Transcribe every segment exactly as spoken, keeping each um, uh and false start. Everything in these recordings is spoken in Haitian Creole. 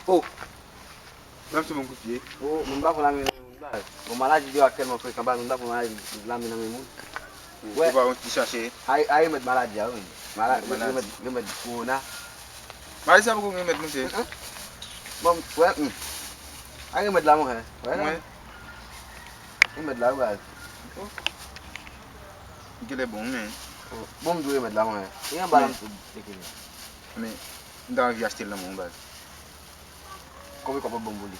Oh! Menm si moun kout pye. Oh, moun pa pran lame nan men moun, baz. Bon, maladi deyò a tèlman frekan, baz, moun pa pran lame nan men moun. Ou pa yon ti chache. Ay, ay, remèd maladi a, wi. Mala-, remèd, remèd kowona. Maladi sa poko gen remèd, monchè. Bon, wè, hmm. Ay, remèd la, monchè. Wè, la. Remèd la, wi, baz. Oh. Li genlè bon, men. Oh, bon, m di w remèd la, monchè. E anba la, m sou dekile. Men, m ta anvi achte l nan men w, baz. Konbyen kòb w ap ban m pou li?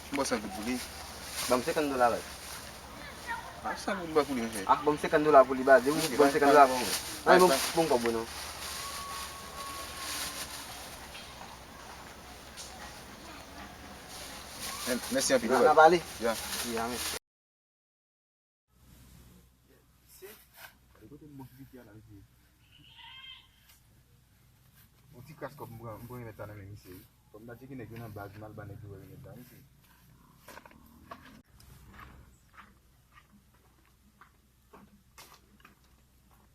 M ba w san goud pou li. Ban m senkant dola, baz. Ah, san goud m ba w pou li, monchè. Ah, ban m senkant dola pou li, baz. Di m, ban m senkant dola pou mwen. Ay, ban m, ban m kòb mwen, non. Mèsi anpil, baz. N a pale. Ya. Ya, mèsi. Misye, gade kote m bon figi a la, misye. Yon ti kras kòb m pran, m pran remèd sa nan men misye. Fò m ta tcheke nèg yo nan baz, m al ba nèg yo remèd la, misye.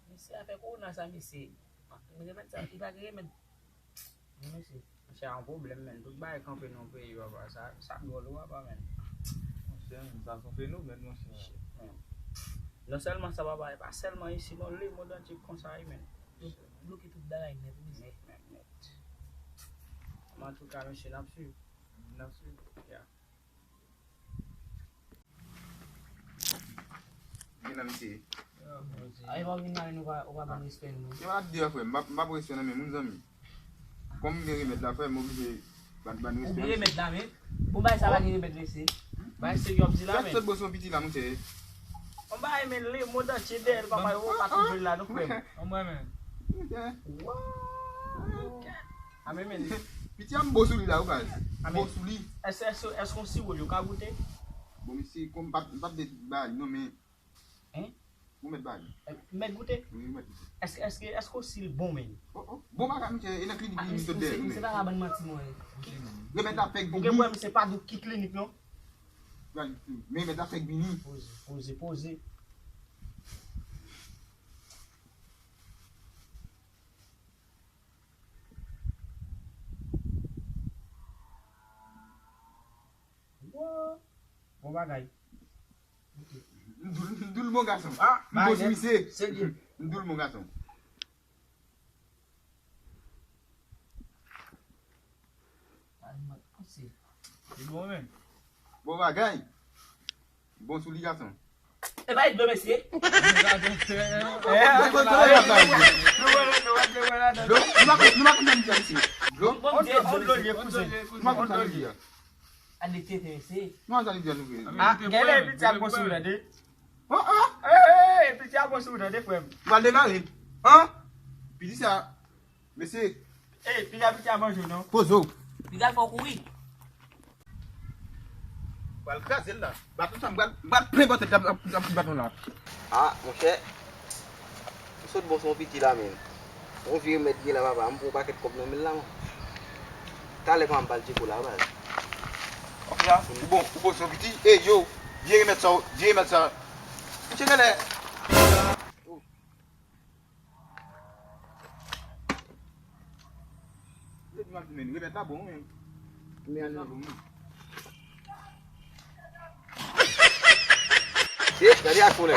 Misye, afè kowona sa, misye. Remèd sa, li pa gen remèd. Wi, mesye. Monchè, a yon pwoblèm, menn. Tout bagay kanpe nan yon peyi, papa. Sa, sa dwòl, wi, papa, menn. Monchè, menn, sa se yon fenomèn, monchè. Shit, menn. Non sèlman sa, papa, e pa sèlman isi, non, lemonn antye konsa, wi, menn. Yo bloke tout bagay nèt, wi. Nèt, nèt, nèt. Men antouka, mesye, n ap swiv. N ap swiv. Ya. Vin nan misye. Ay, pa vin la, ou pa, ou pa ban respè nou, non. Se pa la di a, frè m, m pa, m pa pran respè nan men moun, zanmi. Kòm m gen remèd la, frè m, oblije ban, ban respè. Ou gen remèd la, men. Bon, bay sa pa gen remèd, mesye. Bay se yo ap di la, men. Sòt bò sou piti la, monchè. On bay, men, lemonn antye dèyè l, papa, yo pa twouve l la, non, frè m. On bay, men. Wow. A men, men. Piti a m bo sou li la, wi, baz. M bo sou li. Èske, èske, èske yon siwo yo ka goute? Bon, misye, kòm m pa, m pa t vle ba li, non, men. Hein? Ou mèt ba li. Eh, mèt goute? Wi, ou mèt goute. Èske, èske, èske w si l bon, men? Oh, oh. Bon bagay, misye, e nan klinik li, misye, dèyè, men. Misye pa ka ban n manti, mwen. Remèd la fèk vini. Ou gen pwoblèm, se pa dou ki klinik, non? Men remèd la fèk vini. Poze, poze, poze. Wow. Bon bagay. Ok. M dou l, m dou l bon gason. Ah, m bon sou misye. Serye. M dou l bon gason. Ay, mwen panse. Se bon, men. Bon bagay. Bon sou li, gason. E pa dlo, mesye. Dlo, nou pa konn, nou pa konn sa misye. Dlo? On dlo, on dlo liye, kouzen. Nou pa konn sa misye. Al li tete, mesye. Nou pa konn sa misye nou vle. Ah, genlè piti a bon sou tande. Oh, oh. Eh, eh, eh, piti a bon sou tande, frè m. Ou pral demare. Hein? Piti sa. Mesye. Ey, piga piti a manje w, non. Poze w. Piga fò kouri. Pral kraze l la. Baton sa, m pral, m pral plen bò tèt la, ap, ap, ap baton la. Ah, monchè. M sot bon sou yon piti la, menm. Yon vye remèd li la, papa. M pran yon pakèt kòb nan men l la, man. Talè kòman m pral tcheke w la, baz. Ok la, ou bon, ou bon sou yon piti. Ey, yo, vye remèd sa, vye remèd sa. Monchè, genlè. Remèd la bon, men. Men an bon, men. Se, gade ak kolè.